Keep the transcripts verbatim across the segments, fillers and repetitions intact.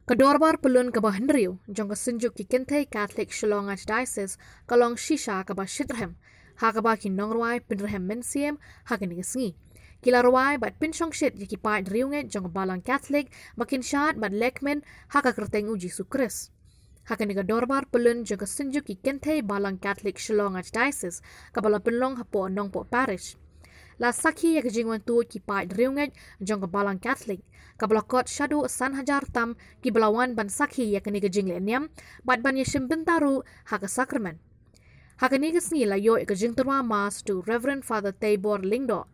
Ka dorbar pyllun kaba hynriew jong ka Synjuk ki Kynthei Katholik Shillong Archdiocese ka long shisha kaba shitrhem, ha kaba ki nongrwai pynrhem mynsiem ha kane ka sngi. Ki la rwai bad pynshongshit ïa ki paid riewngeit jong ka Balang Katholik ba kin shad bad lehkmen ha ka kyrteng U Jisu Khrist. Ha kane ka dorbar pyllun jong ka Synjuk ki Kynthei Balang Katholik Shillong Archdiocese kaba la pynlong hapoh Nongpoh Parish, la sakhi ïa ka jingwan tuid ki paid riewngeit jong ka Balang Katholik, kaba la kot shaduh san hajar tam kiba la wan ban sakhi ïa kane ka jingleh niam bad ban ïashim bynta ruh ha ka sakramen. Ha kane ka sngi la ïoh ïa ka jingtyrwa Mass da u Reverend Father Teibor Lyngdoh,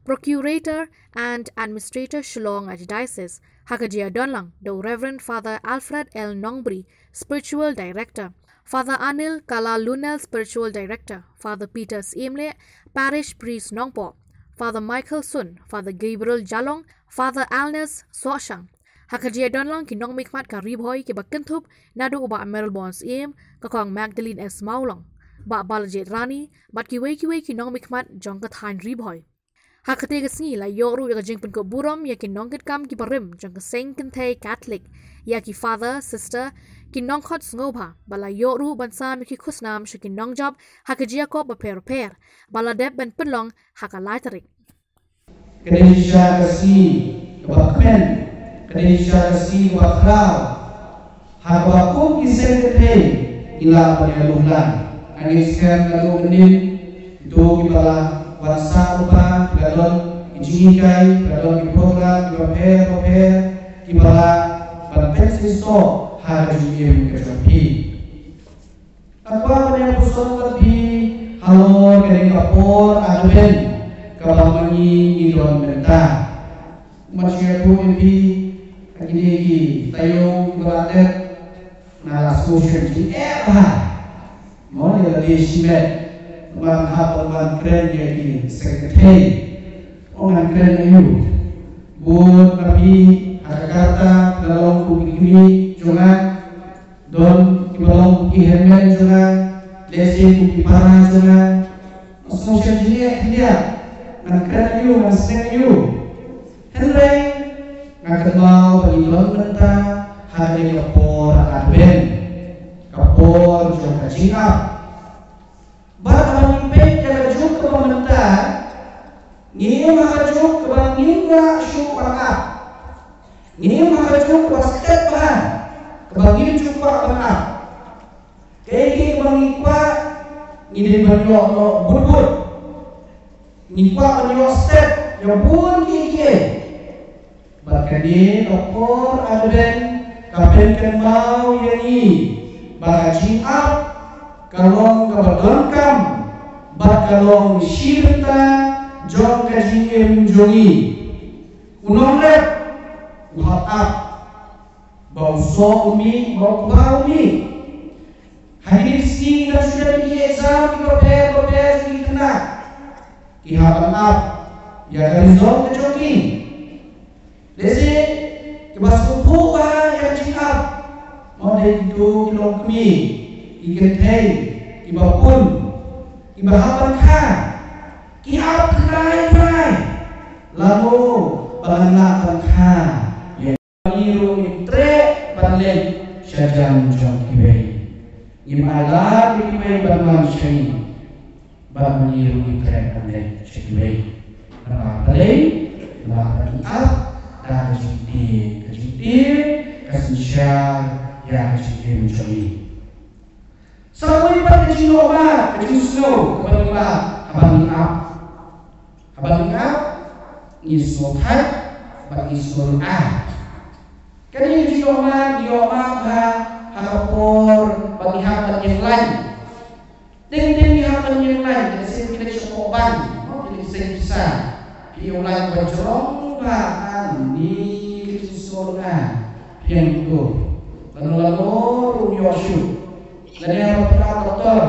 Procurator and Administrator Shillong Archdiocese, ha ka jingïadonlang da u Reverend Father Alfred L Nongbri, Spiritual Director, Father Anil Kala Lunel, Spiritual Director, Father Peter Siemlieh, Parish Priest Nongpoh, Father Michael Sun, Father Gabriel Jalong, Father Alnes Sohshang. Ha ka jingïadonlang ki nongmihkhmat ka Ri Bhoi kiba kynthup naduh u Bah Mayralborn Syiem, ka Kong Magdalene S Mawlong, Bah Balajied Rani bad kiwei kiwei ki nongmihkhmat jong ka thaiñ Ri Bhoi. Ha katei ka sngi la ïoh ruh ïa ka jingpynkup burom ïa ki nongkitkam kiba rim jong ka Seng Kynthei Katholik, ïa ki Father, Sister, ki nongkhot sngewbha, bad la ïoh ruh ban sam ïa ki khusnam sha ki nongjop ha ki jaka bapher bapher, ba la dep ban pynlong ha ka lai tarik. Ka dei shisha ka sngi kaba kmen, ka dei shisha ka sngi kaba khraw, ha kaba kum ki Seng Kynthei ngi lah ban ïaluh lang. Nga ngeit skhem naduh mynnin, kito kiba la wan sah lypa, ki la don ki jinghikai, ki la don ki program kiba pher bapher kiba lah ban pynseisoh ha ka jingim ka jong phi. Nga kwah ban ïapuson bad phi halor kane ka por Advent kaba ma ngi ngi don mynta. Ym shu ïathuh ïa phi ha kine ki taïew kiba la dep, nga la sngewsih jingeh bha. Mo, ïa lade shimet ban hap ban wan kren ïa ki Seng Kynthei. Mo, ngan kren ïa u. Bun ma phi ha ka karta la long kum ki kmie jong nga. Don kiba long ki hynmen jong nga, lehse kum ki para jong nga. Nga sngewsih jingeh khyndiat, ngan kren ïa u, ngan sneng ïa u. Hynrei nga kynmaw ba ngi don mynta ha kane ka por Advent, ka por jong ka jingap. Bad haba ngi peit ïa ka juk kaba mynta, ngi im ha ka juk kaba ngim lah shuh ban ap. Ngi im ha ka juk kaba stet bha, kaba ngim ju kwah ban ap. Kaei kaei kaba ngi kwah, ngi dei ban ïoh noh bun bun. Ngi kwah ban ïoh stet ïa bun kiei kiei. Bad kane ka por Advent ka pynkynmaw ïa ngi ba ka jingap ka long kaba donkam bad ka long shi bynta jong ka jingim jong ngi. U nongrep u hap ap ba u soh u mih, ba u kba u mih. Ha kine ki sngi ngi dang shu dep ïa ki exam kiba pher bapher, ki khynnah ki hap ban ap ïa ka result ka jong ki. Lehse kiba sngewthuh bha ïa ka jingap, mo, dei kito ki longkmie, ki kynthei, kiba pun, kiba hap ban kha, ki ap tynrai tynrai. Lano ba ngan lah ban kha ïa, ngi ruh ngi treh ban leit sha jan jong kiwei. Ngim ailad ïa kiwei ban wan sha ngi. Bad ma ngi ruh ngi treh ban leit sha kiwei. Namar balei? Namar ba ngi ap da ka jingtieng, ka jingtieng ka synshar ïa ka jingim jong ngi. Sa kawei pat ka jingïohmad, ka jingsngew kaba ngi mad haba ngi ap. Haba ngi ap, ngi sngewthait bad ngi sngew lyngngoh. Kane ka jingïohmad ngi ïohmad ha, ha ka por ba ngi hap ban ïeng lain. Teng teng ngi hap ban ïeng lain, lehse phi leit shapoh bank, mo, phi leit seng pisa. Phi ïeng lain ba jrong bha, ani ka jingsngew lyngngoh. Phi ïeng to. Lano lano ruh ym ïoh shuh. Lane haba phi ap doktor,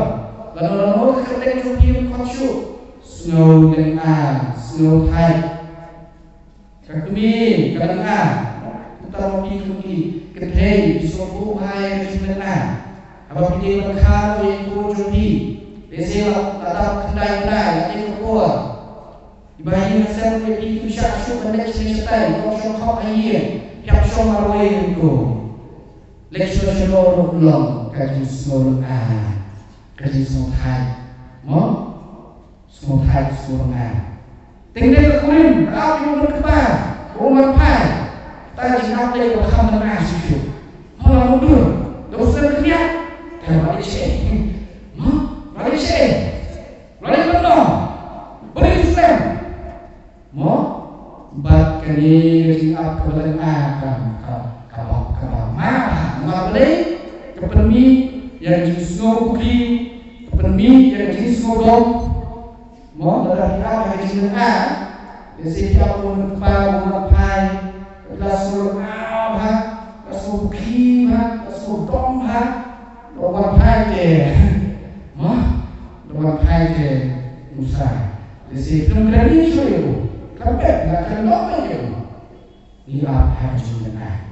lano lano ka kyrteng jong phi ym khot shuh. Sngew lyngngoh, sngew thait. Ka kmie ka lyngngoh. Uta ma phi kum ki kynthei, phi sngewthuh bha ïa ka jinglyngngoh. Haba phi dei ban kha ïa i khun jong phi, lehse la dap khyndai bnai, la dei ka por. Iba ïa ka sem ruh ïa phi, kim shah shuh ban leit sha shatai, ym shong khop ha ïing, phi hap shong marwei ïa i khun. Leit shano shano ruh long ka jingsngew lynga, ka jingsngew thait. Mo? Sngewthait sngewlynga. Teng teng ka kurim, ka ap ïa u nongkpa, u nongphai. Kata ka jingap dei kaba kham lynga shuh shuh. Mo, la mutdur, da u snem khyndiat. Te ba dei shisha. Mo, ba dei shisha. Ba dei kumno. Ba dei u snem. Mo, bad kane ka jingap kaba lynga ka, ka, kaba, kaba ma bha, namar balei? Ka pynmih ïa ka jingsngew buki, ka pynmih ïa ka jingsngew dom. Mo, lada phi ap ha ka jinglynga, lehse phi ap u nongkpa, u nongphai, la sngew lynga bha, la sngew buki bha, la sngew dom bha, u nongphai te. Mo, u nongphai te, musa. Lehse khlem kren shuh ïa u. Khlem pep, la kren dom ïa u. Ngi ap ha ka jinglynga.